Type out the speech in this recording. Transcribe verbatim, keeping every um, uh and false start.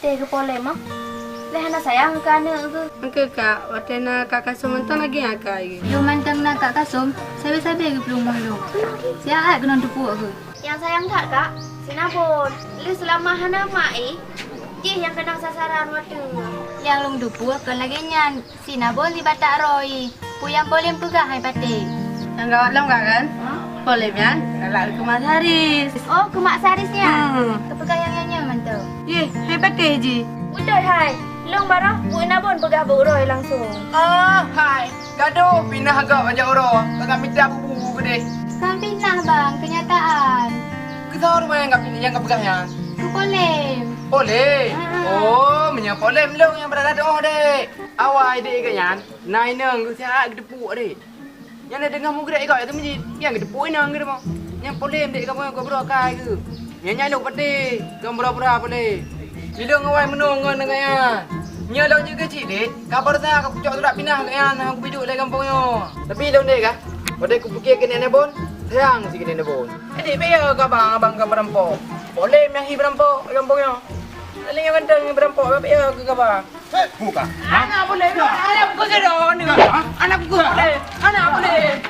Eh, geupolem ah. Lé hana sayang keu aneuk geuh. Engkeu kak, watée na Kak Kasum mantong lagée nyan kak geuh. Yoh mantong na Kak Kasum, sabe-sabe geupeurumoh lôn. Siat keunoe teupuek geuh. Nyang sayang that kak, si Nabon. Lé seulama hana mak eh, jih nyang keunong sasaran watée. Nyang lôn teupuek kon lagée nyan. Si Nabon di batak roe, peue nyang polem peugah hai patéh. Nyang gawat lom ka kan? Polem nyan galak keu Mak Saris. Oh, keu Mak Saris nyan? Hmm. Keupeugah nyang nyan mantong. Yeh, hai patéh jih. Beutôi hai. Lôn baroh Bu Nabon peugah bak uroe langsung. Ah, hai. Gadoh pinah agak bajak uroe. Ka mita bubu keudeh. Kan pinah bang, kenyataan. Keu soe rumoh nyang ka pinah nyang ka peugah nyan? Keu polem. Polem? Ah. Oh, meunyoe polem lôn nyang brat doh dek. Awai dek geuh nyan, na inong geuh siat geuteupeue dek. Nyan na deungoe mugrek gok ateueh meuseujid, nyang geuteupeue inong geuh mah. Nyang polem dek kamoe gobroe kai geuh. Nyan nyang lôn patéh, gom pura-pura polem. Lilong awai meunong ngon gobnyan. Nyoe lôn jeuet keuchik dek, ka baroesa ka kucok surat pinah gobnyan hana kubiduek lé gampông nyoe. Tapi lôn dek kah, watée kupike keuneuk Nabon, sayang si keuneuk Nabon. Jadi peue kaba abang ka beurampok? Polem nyang hi beurampok gampông nyoe. Lalu nyang ganteng beurampok, peue kaba? Buka. Anak boleh. Anak buka dong ni. Anak buka. Anak boleh.